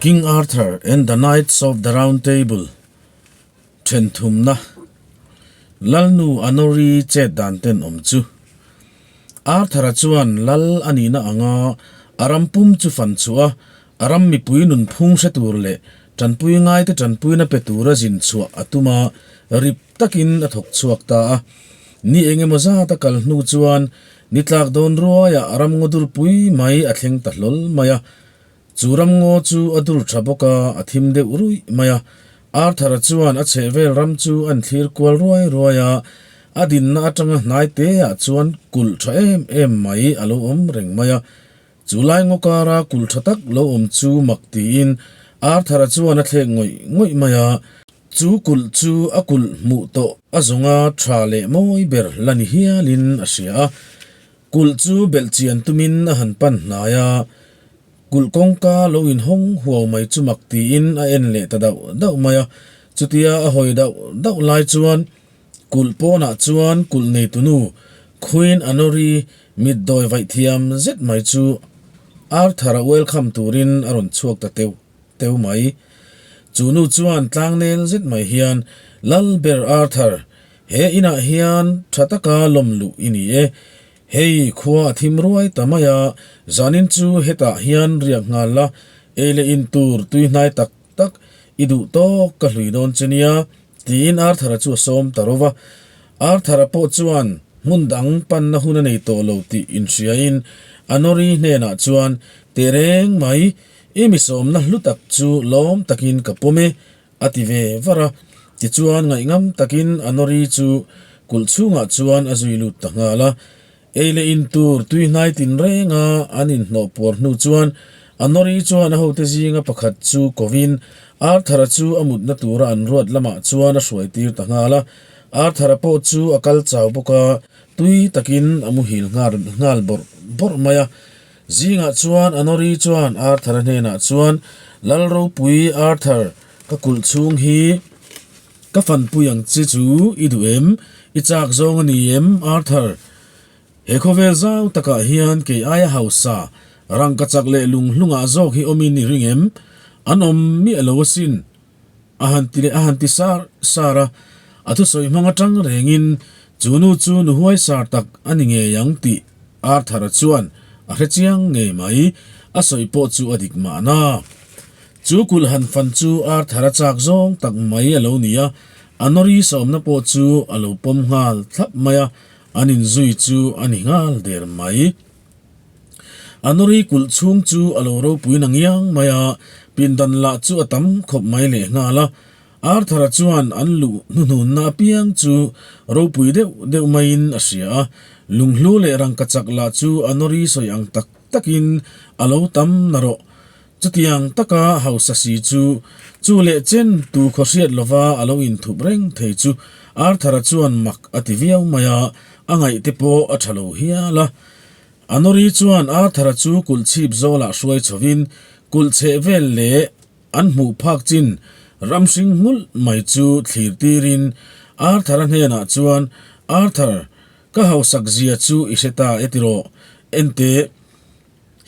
King Arthur and the Knights of the Round Table then thumna Lalnu Anori chet dan tenawm chu. Arthur-a chuan lal a nihna anga a ram pum chu fan chhuah a, a ram mipui nunphung hre tur leh tanpui ngaite tanpuina pe tura zin chhuah a tum a, rip takin a thawk chhuak ta a. Ni engemaw zat a kal hnu chuan ni tlak dawn ruaiah a ramngaw durpui mai a thleng ta hlawl mai a. Chu ramngaw chu a dur tha bawk a, a thim deuh ruih mai a. Arthur-a chuan a chhehvel ram chu an thlir kual ruai ruai a, a dinna atanga hnai teah chuan kulh tha em em mai a lo awm reng mai a. Chu lai ngaw kara kulh tha tak lo awm chu mak tiin Arthur-a chuan a thlek ngawih ngawih mai a. Chu kulh chu a kulh hmuh tawh a zawnga tha leh mawi ber la ni hialin a hria a. Kulh chu belh chian tumin a han pan hnai a, kulh kawngka lo inhawng huau mai chu mak tiin a en leh ta dauh dauh mai a. Chutia a hawi dauh dauh lai chuan kulh pawnah chuan kulh neitunu Queen Anori mitdawi vaih thiam zet mai chu Arthur-a welcome turin a rawn chhuak ta teuh teuh mai. Chu nu chuan tlangnel zet mai hian, Lalber Arthur, he inah hian tha taka lawm luh i ni e. Hei khua a thim ruai ta mai a, zanin chu hetah hian riak nghal la, ei leh in tur tui hnai tak tak i duh tawk ka hlui dawn che nia, tiin Arthur-a chu a sawm ta ro va. Arthur-a pawh chuan hmun dang panna hun a nei tawh lo tih inhriain Anori hnenah chuan, Tehreng mai, I mi sawmna hlu tak chu lawm takin ka pawm e, a ti ve var a. Tichuan ngaihngam takin a nawri chu kulh chhungah chuan a zui lut ta nghal a. Ei leh in tur tui hnai tinrenga an inhnawh puar hnu chuan a nawri chuan a hote zinga pakhat chu kovin Arthur-a chu a mutna tura an ruat lamah chuan a hruai tir ta nghal a. Arthur-a pawh chu a kal chau bawk a, tui takin a muhil nghal bawrh bawrh mai a. Zingah chuan Anori chuan Arthur-a hnenah chuan, Lal ropui Arthur, ka kulh chhung hi ka fanpui ang che chu i duh em? I chak zawng a ni em, Arthur? He khawvel zau takah hian kei aia hausa, rangka chak leh lunghlungah zawk hi awmin i ring em? An awm miah lo asin, a han ti leh a han ti sar sar a. A thusawi hmang atang rengin chu nu chu nu huaisar tak a ni ngei ang tih Arthur-a chuan a hre chiang ngei mai, a sawi pawh chu a dik mahna. Chu kulh han fan chu Arthur-a chak zawng tak mai a lo ni a, a nawri sawmna pawh chu a lo pawm nghal thlap mai a, an inzui chu a ni nghal der mai. A nawri kulh chhung chu a lo ropui na ngiang mai a, pindan lah chu a tam khawp mai leh nghal a, Arthur-a chuan an luh hnuhnunna apiang chu ropui deuh deuh maiin a hria a, lunghlu leh rangkachak lah chu a nawri sawi ang tak takin a lo tam na rawh. Chutiang taka hausa si chu chu leh chen tu khaw hriat lova a lo inthup reng thei chu Arthur-a chuan mak a ti viau mai a, a ngaihte pawh a tha lo hial a. A nawri chuan Arthur-a chu kulh chhip zawlah hruai chhovin kulh chheh vel leh An hmuh phak chin ram hring nghulh mai chu thlir tirin Arthur-a hnenah chuan, Arthur, ka hausak zia chu i hre ta e tiraw? Enteh,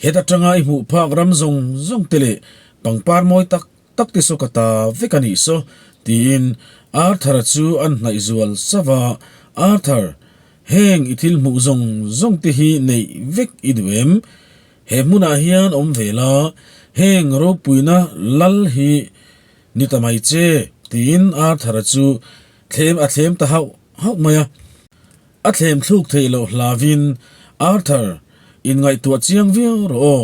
heta tanga i hmuh phak ram zawng zawng te leh pangpar mawi tak tak te saw ka ta vek a nih saw, tiin Arthur-a chu an hnaih zual sava a, Arthur, heng i thil hmuh zawng zawng te hi neih vek i duh em? He hmunah hian awm ve la, heng ropuina lal hi ni ta mai che, tiin Arthur-a chu thlem a thlem ta hauh hauh mai a. A thlem thluk theih loh hlavin, Arthur, inngaihtuah chiang viau rawh aw,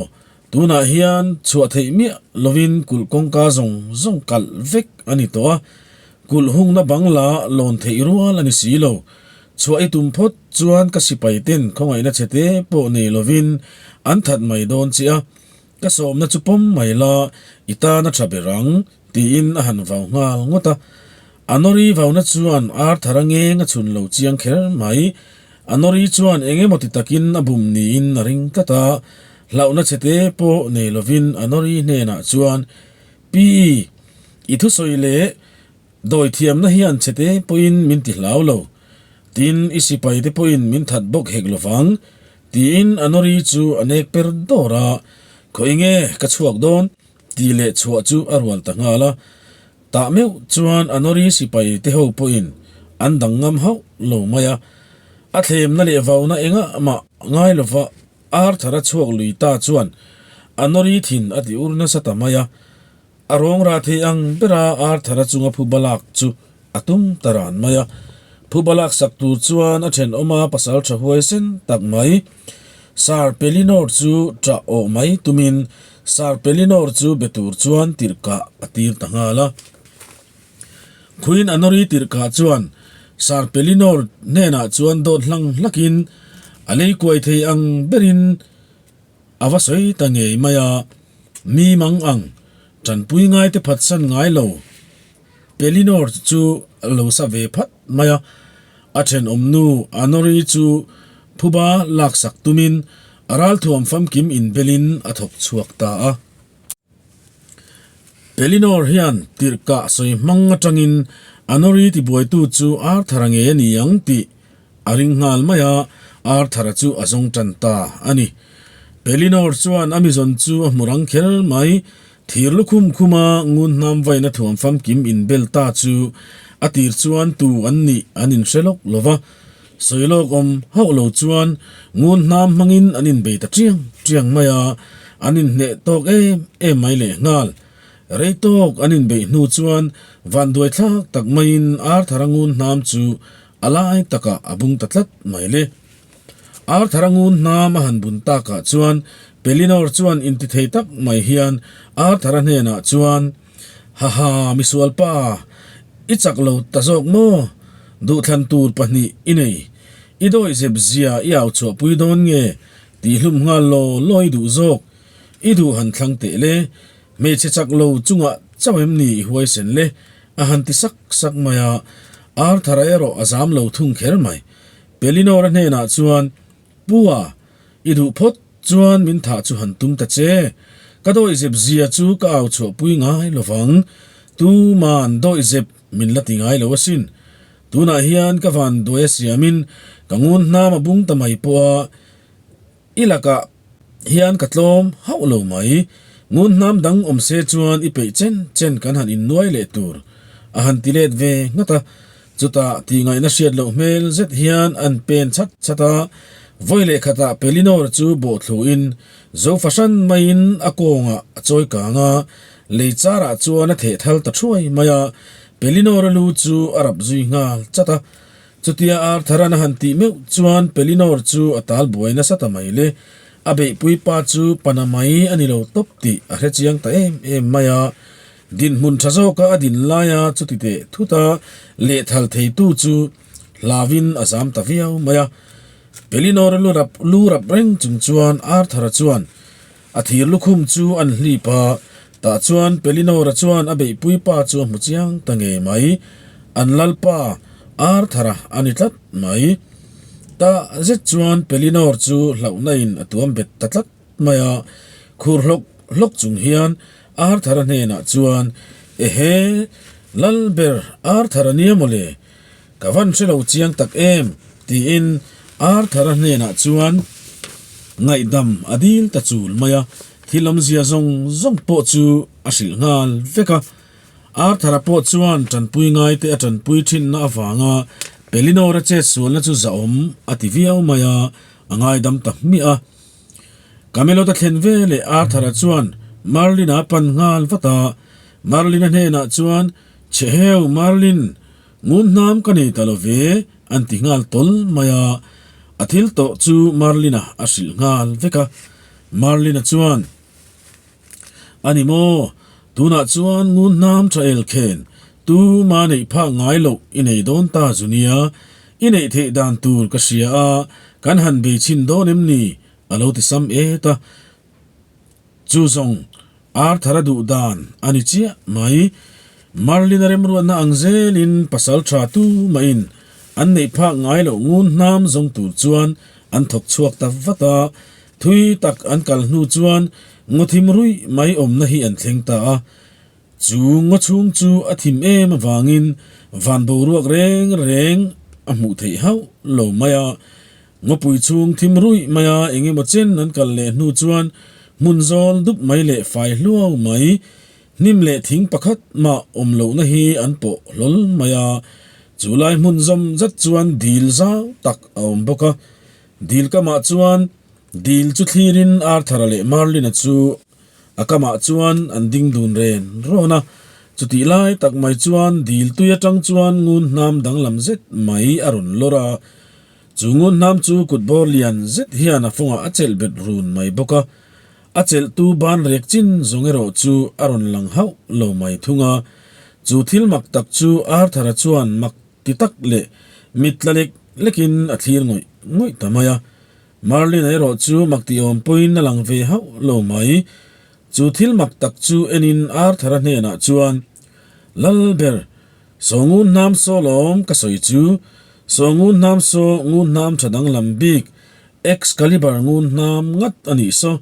tunah hian chhuah theih miah lovin kulh kawngka zawng zawng kalh vek a ni tawh a, kulh hungna bang la lawn theih rual a ni si lo. Chhuah i tum phawt chuan ka sipai ten khawngaihna che te pawh nei lovin an that mai dawn che a, ka sawmna chu pawm mai la, i tan a tha ber ang, tiin a han vau nghal ngawt a. A nawri vauna chuan Arthur a ngeng a chhun lo chiang kher mai. A nawri chuan eng emaw ti takin a bum niin a ring tlat a, hlauhna che te pawh nei lovin a nawri hnenah chuan, Pi, i thusawi leh Dawi thiamna hian chhete pawhin min ti hlau lo, tin i sipai te pawhin min that bawk hek lovang, tiin a nawri chu a nek per dawr a, Khaw enge ka chhuak dawn? Tih leh chhuah chu a rual ta nghal a. Tah meuh chuan Anori sipai te ho pawhin an dang ngam hauh lo mai a. A thlemna leh vauna engah mah ngai lova Arthur-a chhuak lui ta chuan Anori thin a ti ur nasa ta mai a. A rawng rah thei ang bera Arthur-a chunga phuba lak chu a tum ta ran mai a. Phuba lak sak tur chuan a thenawma pasal tha huaisen tak mai Sir Pellinore chu ṭah awh mai tumin Sir Pellinore chu be tur chuan tirhkah a tir ta nghal a. Queen Anori tirhkah chuan Sir Pellinore hnenah chuan dawt hlang hlakin a lei kuai thei ang berin A va sawi ta ngei mai a, mi mang ang, tanpui ngaite phatsan ngai lo. Pellinore chu a lo sa ve phat mai a, a thenawm nu Anori chu phuba laksak tumin a ralthuam famkim inbelin a thawk chhuak ta a. Pellinore hian tirhkah sawi hmang atangin Anori tibuaitu chu Arthur-a ngei a ni ang tih a ring nghal mai a, Arthur-a chu a zawng tan ta a ni. Pellinore chuan a mizawn chu a hmu rang kher mai, thir lukhum khuma ngun hnam vaina thuam famkim inbel ta chu a tir chuan tu an nih an inhre lawk lo va. Sawi lawk awm hauh lo chuan ngun hnam hmangin an inbei ta chiang chiang mai a, an inhneh tawk em em mai leh nghal. Rei tawk an inbeih hnu chuan vanduai thlak tak maiin Arthur-a ngun hnam chu a lai takah a bung ta tlat mai le. Arthur-a ngun hnam a han bun takah chuan Pellinore chuan intithei tak mai hian Arthur-a hnenah chuan, Haha, misualpa, i chak lo ta zawk maw? Duhthlan tur pahnih i nei. I dawihzep zia i au chhuahpui dawn nge? Tih hlum nghal law law i duh zawk. I duh han thlang teh le. Hmeichhe chak lo chungah chauh em ni i huaisen le? A han ti sak sak mai a. Arthur-a erawh a zam lo thung kher mai. Pellinore hnenah chuan, Pu-a, i duh phawt chuan min thah chu han tum ta che. Ka dawihzep zia chu ka au chhuahpui ngai lo vang. Tuman dawihzep min la ti ngai lo asin. Tunah hian ka van duai a siamin ka ngun hnam a bung ta mai pawh a, i lakah hian ka tlawm hauh lo mai. Ngun hnam dang awm se chuan i peih chen chen kan han innuai leh tur a han ti let ve nghat a. Chutah tihngaihna hriat loh hmel zet hian an pen chhat chhat a, vawi leh khatah Pellinore chu bawhthluin zo fahran maiin a kawngah a chawi kang a, lei charah chuan a theh thal ta thuai mai a, Pellinore lu chu a rap zui nghal chat a. Chutia Arthur-a'n a han tih meuh chuan Pellinore chu a tal buai nasa ta mai le, a beihpui pa chu pana mai a ni lo tawp tih a hre chiang ta em em mai a. Dinhmun tha zawka a din laia chuti teh thuta lehthal theitu chu hlauin a zam ta viau mai a. Pellinore lu rap lu rap reng chung chuan Arthur-a chuan a thir lukhum chu an hlip a, tah chuan Pellinore-a chuan a beihpui pa chu a hmu chiang ta ngei mai. An lalpa Arthur-a a ni tlat mai. Tah zet chuan Pellinore chu hlauhna in a tuam bet ta tlat mai a, khur hlawk hlawk chung hian Arthur-a hnenah chuan, Ehe, Lalber Arthur-a nia maw le? Ka van hre lo chiang tak em? tiin Arthur-a hnenah chuan ngaihdam a dil ta chul mai a, thil awmzia zawng zawng pawh chu a hrilh nghal vek a. Arthur-a pawh chuan tanpui ngaite a tanpui thinna avanga Pellinore chetsualna chu zahawm a ti viau mai a, a ngaidam ta hmiah a. Camelot-a thlen ve leh Arthur-a chuan Merlin-a a pan nghal vat a, Merlin-a hnenah chuan, Chhe heu, Merlin, ngun hnam ka nei ta lo ve, an ti nghal tawl mai a. A thil tawh chu Merlin-a a hrilh nghal vek a. Merlin-a chuan, A ni maw, tunah chuan ngun hnam tha el khen, tuma neih phak ngai loh i nei dawn ta zu nia, i neih theih dan tur ka hria a, kan han bei chhin dawn em ni? a lo ti sam et a. Chu zawng Arthur-a duh dan a ni chiah mai. Merlin-a remruatna ang zelin pasal tha tu mahin an neih phak ngai loh ngun hnam zawng tur chuan an thawk chhuak ta vat a. Thui tak an kal hnu chuan ngaw thim ruih mai awmna hi an thleng ta a. Chu ngaw chhung chu a thim em avangin van boruak reng reng a hmuh theih hauh lo mai a. Ngawpui chhung thim ruih maia eng emaw chen an kal leh hnu chuan Hmun zawl dup mai leh fai hluau mai, hnim leh thing pakhat mah awm lohna hi an pawh hlawl mai a. Chu lai hmun zawm zat chuan dil zau tak a awm bawk a. Dil kamah chuan dil chu thlirin Arthur-a leh Merlin-a chu A kamah chuan an ding dun ren rawn a, chutih lai tak mai chuan dil tui atang chuan ngun hnam danglam zet mai a rawn lawr a. Chu ngun hnam chu kut bawr lian zet hian a fawngah a chelh bet run mai bawk a, a chelhtu ban rek chin zawng erawh chu a rawn lang hauh lo mai thung a. Chu thil mak tak chu Arthur-a chuan mak ti tak leh mit tla lek lekin a thlir ngawih ngawih ta mai a. Merlin erawh chu mak tih awm pawhin a lang ve hauh lo mai. Chu thil mak tak chu enin Arthur-a hnenah chuan, Lalber, saw ngun hnam saw lawm ka sawi chu, saw ngun hnam saw ngun hnam tha danglam bik, Excalibur ngun hnam ngat a nih saw,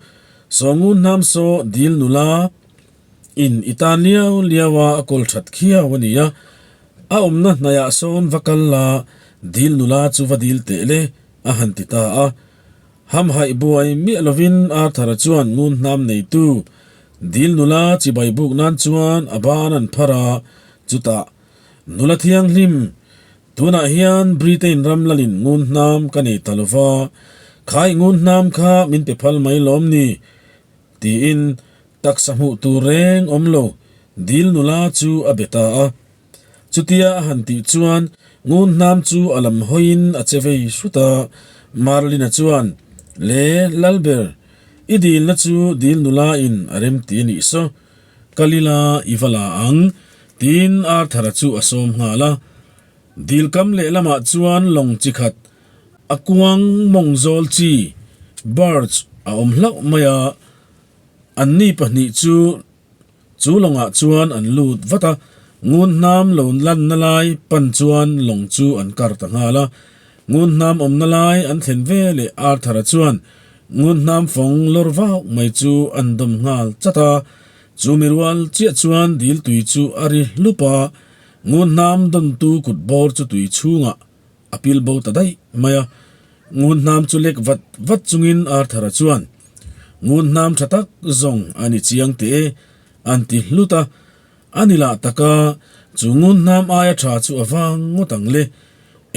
saw ngun hnam saw dil nula in i tan liau liau a a kawl that khiau a ni a, a awmna hnaiah sawn va kal la, dil nula chu va dil teh le. A han ti ta a. Hamhaih buai miah lovin Arthur-a chuan ngun hnam neitu dil nula chibai buk nan chuan a ban an phar a, chutah, Nula thianghlim, tunah hian Britain ram lalin ngun hnam ka nei ta lova, khai ngun hnam kha min pe phal mai lawm ni? tiin taksa hmuh tur reng awm lo dil nula chu a be ta a. Chutia a han tih chuan ngun hnam chu a lam hawiin a che vei hrut a, Merlin-a chuan, Le, Lalber, i dilna chu dil nula in a rem ti a nih saw, kal ila i va la ang, tiin Arthur-a chu a sawm nghal a. Dil kam lehlamah chuan lawng chi khat, a kuang mawng zawl chi, barge, a awm hlauh mai a, anni pahnih chu, Chu lawngah chuan an lut vat a, ngun hnam lo lanna lai pan chuan lawng chu an kar ta nghal a. Ngun hnam awmna lai an thlen ve leh Arthur-a chuan ngun hnam fawng lawr vauh mai chu an dawm nghal chat a. Chu mi rual chiah chuan dil tui chu a ri hlup a, ngun hnam dawntu kut bawr chu tui chhungah a pil bo ta daih mai a. Ngun hnam chu lek vat vat chungin Arthur-a chuan, Ngun hnam tha tak zawng a ni chiang teh e, an ti hlut a. A ni lah taka, chu ngun hnam aia tha chu a vang ngawt ang le.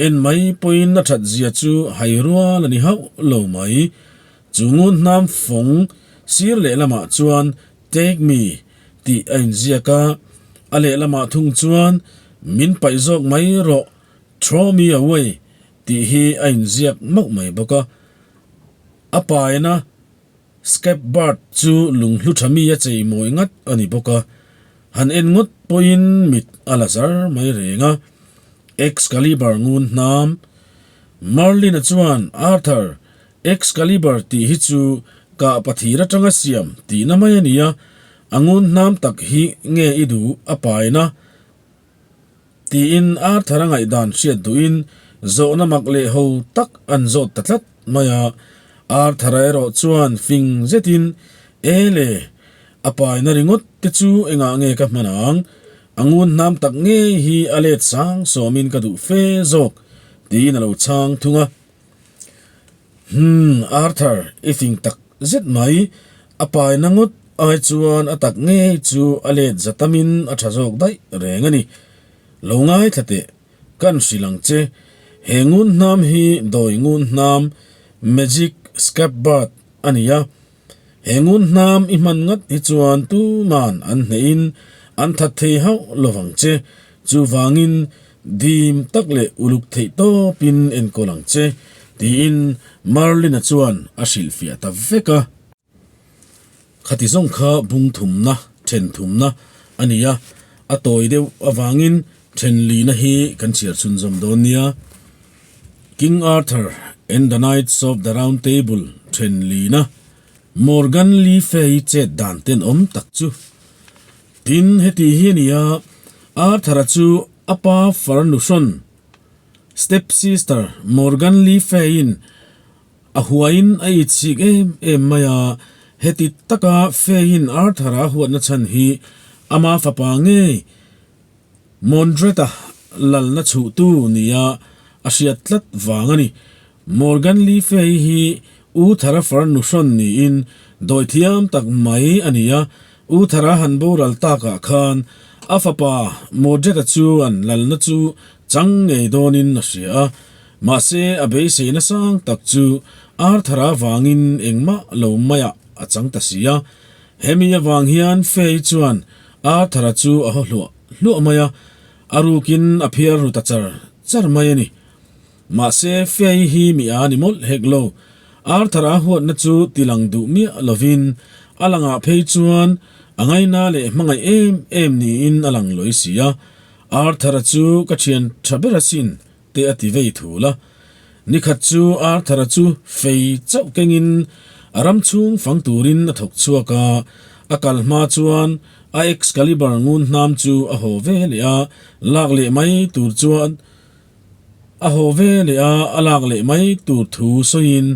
En mai pawhin a that zia chu hai rual a ni hauh lo mai. Chu ngun hnam fawng sir lehlamah chuan Take me tih a inziak a, a lehlamah thung chuan Min paih zawk mai rawh, Throw me away tih hi a inziak mauh mai bawk a. A paina scabbard chu lunghlu tha mi a chei mawi ngat a ni bawk a, han en ngawt pawhin mit a la zar mai reng a. Excalibur ngun hnam. Merlin-a chuan, Arthur, Excalibur tih hi chu kah pathir atanga siam tihna mai a ni a, a ngun hnam tak hi nge i duh a paina? Tiin Arthur-a ngaihdan hriat duhin zawhna mak leh ho tak an zawt ta tlat mai a. Arthur-a erawh chuan fing zetin, E le, a paina ringawt te chu engah nge ka hman ang? A ngun hnam tak ngei hi a let sang sawmin ka duh fe zawk, tiin a lo chhang thung a. Humm, Arthur, i fing tak zet mai. A paina ngawt ai chuan a tak ngei chu a let za tamin a tha zawk daih reng a ni. Lo ngaithla teh, kan hrilh ang che. He ngun hnam hi dawi ngun hnam, magic scabbard, a ni a. He ngun hnam i hman ngat hi chuan tuman an hnehin an that thei hauh lovang che. Chuvangin dim tak leh uluk theih tawpin enkawl ang che, tiin Merlin-a chuan a hrilhfiah ta vek a. Khati zawng kha bung thumna, then thumna a ni a, a tawi deuh avangin then lina hi kan chhiar chhunzawm dawn nia. King Arthur and the Knights of the Round Table then lina Morgan Le Fay chet dan tenawm tak chu. Tin, heti hi a ni a, Arthur-a chu a pa farnu hrawn, step sister, Morgan Le Fay-in a huain a itsik em em mai a, heti taka Fay-in Arthur-a huatna chhan hi ama fapa ngei Mondreta lalna chhuhtu nia a hriat tlat vang a ni. Morgan Le Fay hi U Thara farnu hrawn niin Dawithiam tak mai a ni a, Uther-a han boral takah khan a fapa Mordred-a chuan lalna chu chang ngei dawnin a hria a, mahse a beiseina sang tak chu Arthur-a vangin engmah lo maiah a chang ta si a. Hemi avang hian Fei chuan Arthur-a chu a haw hluah hluah mai a, a rukin a phiar ru ta char char mai a ni. Mahse Fei hi mi a ni mawlh hek lo. Arthur-a huatna chu tilang duh miah lovin a langah phei chuan a ngaina leh hmangaih em em niin a lang lawi si a. Arthur-a chu ka thian tha ber asin te a ti vei thul a. Nikhat chu Arthur-a chu fei chauh kengin a ram chhung fang turin a thawk chhuak a, a kal hma chuan a Excalibur ngun hnam chu a haw ve leh a, lak leh mai tur chuan a haw ve leh a, a lak leh mai tur thu sawiin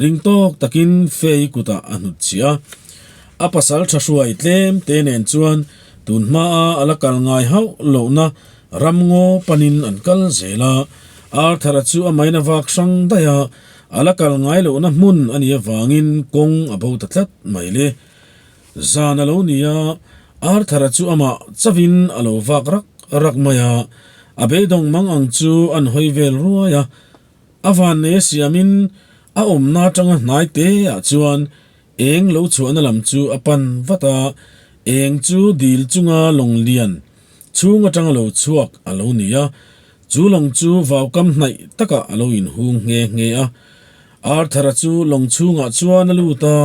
ring tawk takin fei kutah a hnut chhiah a. A pasal tha hruai tlem te nen chuan tun hmaa a la kal ngai hauh lohna Ram ngaw panin an kal zel a, Arthur-a chu a maina vak hrang daih a, a la kal ngai lohna hmun a nih avangin kawng a bo ta tlat mai le. Zan a lo ni a, Arthur-a chu amah chauhin a lo vak rak rak mai a, a beidawng mang ang chu an hawi vel ruai a, a vannei a siamin a awmna atanga hnai te ah chuan eng lo chhuahna lam chu a pan vat a, eng chu dil chunga lawng lian Chhung atanga lo chhuak a lo ni a, chu lawng chu vaukam hnaih takah a lo inhung nghe nghe a. Arthur-a chu lawng chhungah chuan a lut a,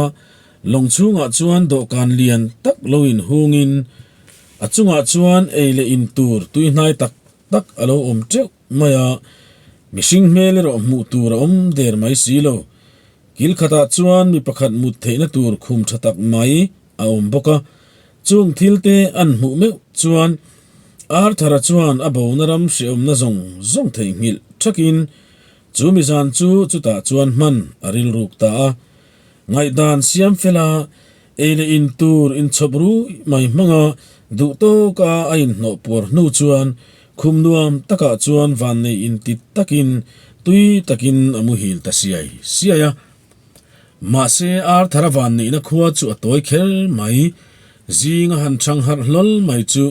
lawng chhungah chuan dawhkan lian tak lo inhungin a chungah chuan ei leh in tur tuihnai tak tak a lo awm teuh mai a, mihring hmel erawh hmuh tur a awm der mai si lo. Kil khatah chuan mi pakhat mut theihna tur khum tha tak mai a awm bawk a, chung thil te an hmuh meuh chuan Arthur-a chuan a bona ram hrehawmna zawng zawng theihnghilh thakin chu mizan chu chutah chuan hman a rilruk ta a. Ngaihdan siam fela ei leh in tur inchhawp rui mai hmanga duh tawka a inhnawh puar hnu chuan khum nuam takah chuan vannei inti takin tui takin a muhil ta siai siai a. Mahse, Arthur-a vanneihna khua chu a tawi kher mai. Zing a han chhang harh hlawl mai chu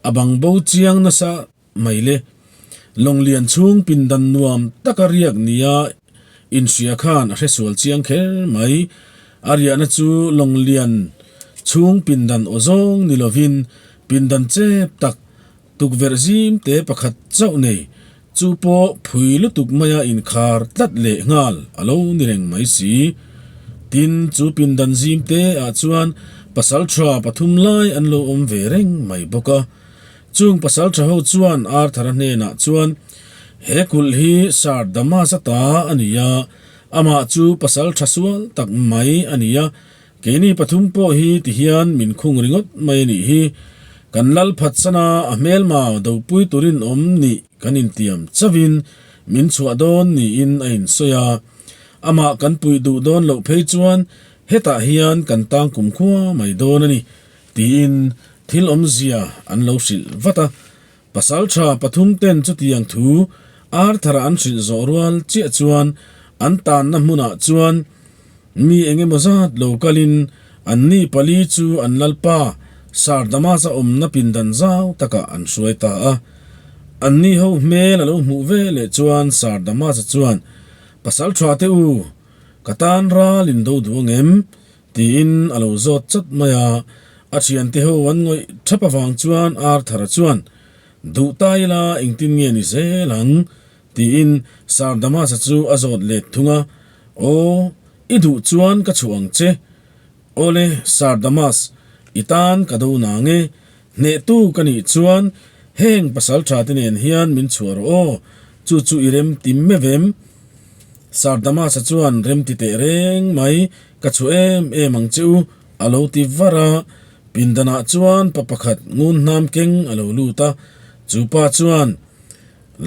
a bang bo chiang nasa mai le. Lawnglian chhung pindan nuam taka riak nia inhria khan a hresual chiang kher mai. A riahna chu lawnglian chhung pindan aw zawng ni lovin pindan chep tak Tukverh zim te pakhat chauh nei, chu pawh phui lutuk maia inkhar tlat leh nghal a lo ni reng mai si. Tin, chu pindan zim te ah chuan pasal tha pathum lai an lo awm ve reng mai bawk a. Chung pasal tha ho chuan Arthur-a hnenah chuan, He kulh hi Sir Damas-a ta a ni a, amah chu pasal tha sual tak mai a ni a, Keini pathum pawh hi ti hian min khung ringawt mai a nih hi. Kan lal phatsana a hmelma dopui turin awm nih kan intiam chauhin min chhuah dawn niin a insawi a. Amah kan puih duh dawn loh phei chuan hetah hian kan tang kumkhua mai dawn a ni tiin thil awmzia an lo hrilh vat a. Pasaltha pathum ten chutiang thu Arthur-a an hrilh zawh rual chiah chuan an tanna hmunah chuan Mi eng emaw zat lo kalin anni pali chu an lalpa Sir Damas-a awmna pindan zau takah an hruai ta a. Anni ho hmel a lo hmuh ve leh chuan Sir Damas-a chuan, Pasal tha teh u, ka tan ral in do duh ang em? tiin a lo zawt chat mai a. A thiante ho an ngawih thap avang chuan Arthur-a chuan, Duh ta ila engtin nge ni zel ang? Tiin Sir Damas-a chu a zawt let thung a, Aw, i duh chuan ka chhuah ang che. Awle, Sir Damas, i tan ka do nang e. Hnehtu ka nih chuan heng pasal tha te nen hian min chhuah rawh aw, chu chu i rem ti meuh em? Sir Damas-a chuan rem ti teh reng mai, ka chhuah em em ang che u, a lo ti var a. Pindanah chuan pa pakhat ngun hnam keng a lo lut a, chu pa chuan,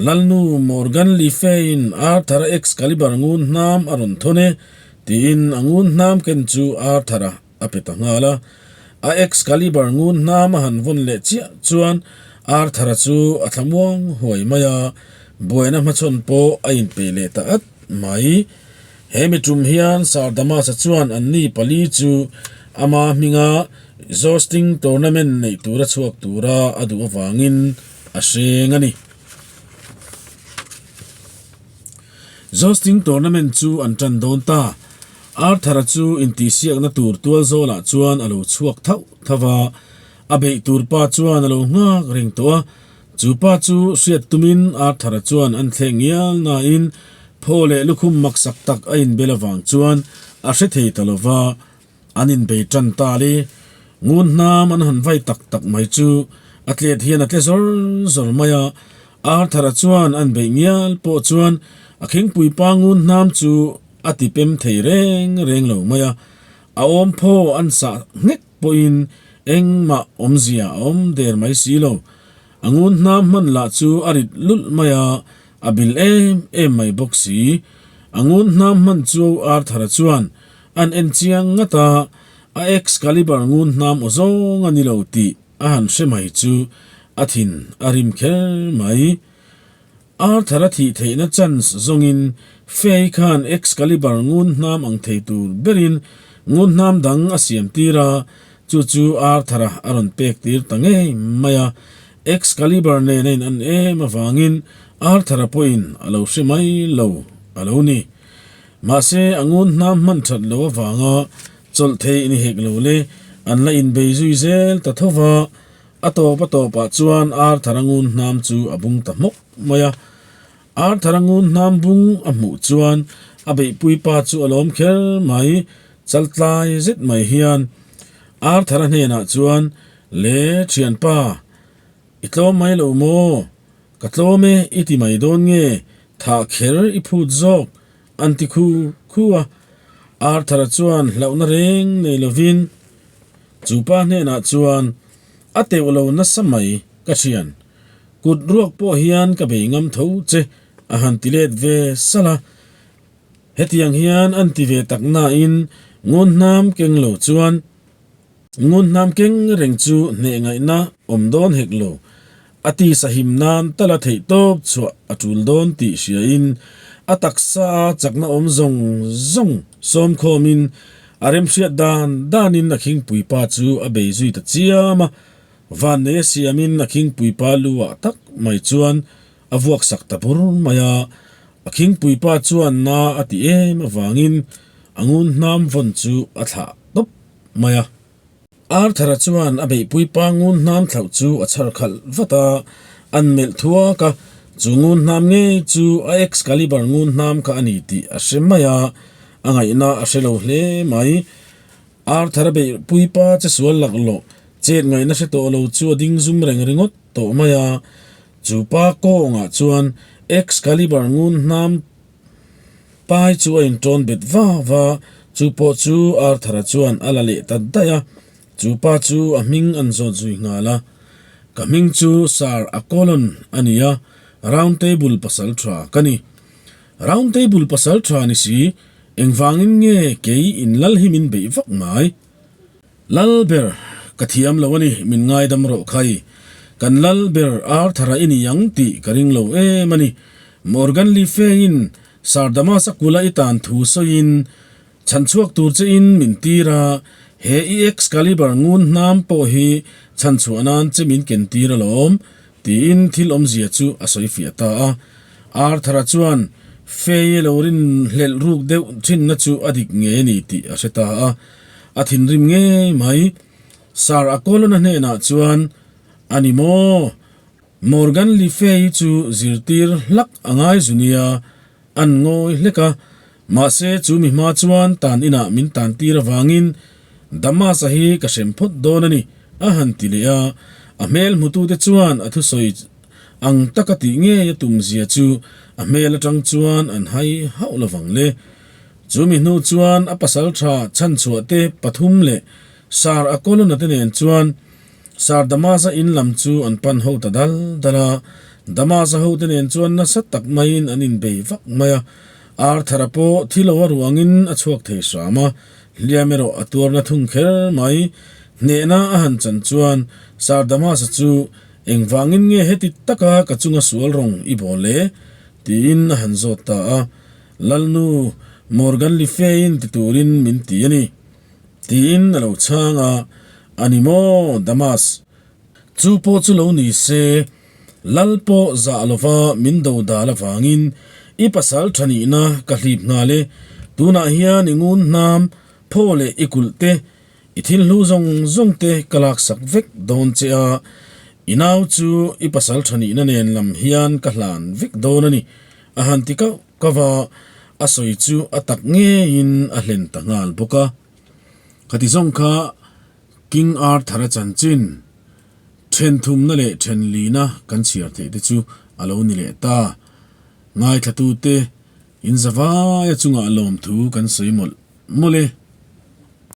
Lalnu Morgan Le Fay-in Arthur-a Excalibur ngun hnam a rawn thawn e, tiin a ngun hnam ken chu Arthur-a a pe ta nghal a. A Excalibur ngun hnam a han vawn leh chiah chuan Arthur-a chu a thlamuang huai mai a, buaina hmachhawn pawh a inpeih leh ta at mai. He mi tum hian Sir Damas-a chuan anni pali chu ama hminga Jousting Tournament neih tura chhuak tura a duh avangin a hreng a ni. Jousting Tournament chu an tan dawn ta. Arthur-a chu intihsiakna tur tual zawlah chuan a lo chhuak thauh thauh a, a beih tur pa chuan a lo nghak reng tawh a. Chu pa chu hriat tumin Arthur-a chuan an thleh ngial nain phaw leh lukhum maksak tak a inbel avang chuan a hre thei ta lo va, an inbei tan ta le. Ngun hnam an han vai tak tak mai chu a tlet hian a tle zawr zawr mai a, Arthur-a chuan an beih ngial pawh chuan a khingpui pa ngun hnam chu a ti pem thei reng reng lo mai a, a awm phaw an sah nghek pawhin engmah awmzia a awm der mai si lo. A ngun hnam hman lah chu a rit lulh mai a, a bil em em mai bawk si. A ngun hnam hman chu Arthur-a chuan an en chiang ngat a, a Excalibur ngun hnam aw zawng a ni lo tih a han hre mai chu a thin a rim kher mai. Arthur a thih theihna chance zawngin Fay khan Excalibur ngun hnam ang thei tur berin ngun hnam dang a siam tir a, chu chu Arthur a a rawn pek tir ta ngei mai a. Excalibur nen a in an em avangin Arthur a pawhin a lo hre mai lo a lo ni. Mahse a ngun hnam hman that lo avanga chawlh thei ni hek lo le, an la inbei zui zel ta tho va. A tawp a tawpah chuan Arthur a ngun hnam chu a bung ta hmawk mai a. Arthur a ngun hnam bung a hmuh chuan a beihpui pa chu a lawm kher mai, chaltlai zet mai hian Arthur a hnenah chuan, Le thianpa, i tlawm mai lo maw? Ka tlawm e i ti mai dawn nge, thah kher i phut zawk an ti khu khu a. Arthur-a chuan hlauhna reng nei lovin chu pa hnenah chuan, A teuh lo nasa mai ka thian, kut ruak pawh hian ka bei ngam tho che a han ti let ve salh a. Hetiang hian an ti ve tak nain ngun hnam keng lo chuan, Ngun hnam keng reng chu hneh ngaihna awm dawn hek lo. A tisa him nan tala theih tawp chhuah a tul dawn tih hriain a taksa a chakna awm zawng zawng sawmkhawmin a remhriat dan danin a khingpui pa chu a bei zui ta chiam a. Vannei a siamin a khingpui pa lu ah tak mai chuan a vuak sak ta bur mai a. A khingpui pa chuan na a ti em avangin a ngun hnam vawn chu a thlah tawp mai a. Arthur-a chuan a beihpui pa ngun hnam thlauh chu a chhar khalh vat a, an melh thuak a, chu ngun hnam ngei chu a Excalibur ngun hnam kha a ni tih a hre mai a, a ngaihna a hre lo hle mai. Arthur-a beihpui pa che sual laklawh chet ngaihna hre tawh lo chu a ding zum reng ringawt tawh mai a, chu pa kawngah chuan Excalibur ngun hnam Pai chu a inṭawn bet va va, chu pawh chu Arthur-a chuan a la leh ta daih a, chu pa chu a hming an zawt zui nghal a. Ka hming chu Sir Acolon a ni a, Round Table pasal ṭha ka ni. Round Table pasal ṭha ni si, engvangin nge kei in lal hi min beih vak ngai? Lal ber, ka thiam lo a ni, min ngaidam rawh khai. Kan lal ber Arthur-a i ni ang tih ka ring lo em a ni. Morgan Le Fay-in Sir Damas-a kula i tan thu sawiin, chhanchhuak tur chein min tir a, he i Excalibur ngun hnam pawh hi chhanchhuah nan che min ken tir alawm, tiin thil awmzia chu a sawi fiah ta a. Arthur-a chuan Fay-i lo rinhlelh ruk deuh thinna chu a dik ngei a ni tih a hre ta a. A thinrim ngei mai. Sir Acolona hnenah chuan, A ni maw? Morgan Le Fay chu zirtir hlak a ngai zu nia, an ngawi hlek a. Mahse chu mi hma chuan tan inah min tan tir avangin Damas-a hi ka hrem phawt dawn a ni, a han ti leh a. A hmel hmutute chuan a thusawi ang taka tih ngei a tum zia chu a hmel atang chuan an hai hauh lovang le. Chu mi hnu chuan a pasal tha chhanchhuah te pathum leh Sir Akolona te nen chuan Sir Damaza in lam chu an pan ho ta dal dal a. Damaza ho te nen chuan nasa tak maiin an inbei vak mai a. Arthur-a pawh thi lo a ruangin a chhuak thei hram a, hliam erawh a tuarna thung kher mai. Hnehna a han chan chuan Sir Damaza chu engvangin nge heti taka ka chunga sual rawng i bawl le? tiin a han zawt ta a. Lalnu, Morgan Le Fay-in ti turin min ti a ni, tiin a lo chhang a, A ni maw, Damas? Chu pawh chu lo ni se, Lal pawh zah lova min do dal avangin i pasal tha nihna ka hlip nghal e, tunah hian i ngun hnam, phaw leh i kulh te, I thil hlu zawng zawng te ka laksak vek dawn che a, i nau chu i pasal tha nihna nen lam hian ka hlan vek dawn a ni, a han ti kauh kauh a, a sawi chu a tak ngeiin a hlen ta nghal bawk a. Khati zawng kha King Arthur-a chanchin then thumna leh then lina kan chhiar theih te chu a lo ni leh ta. Ngaithlatute in zavaia chungah lawmthu kan sawi mawlh mawlh e.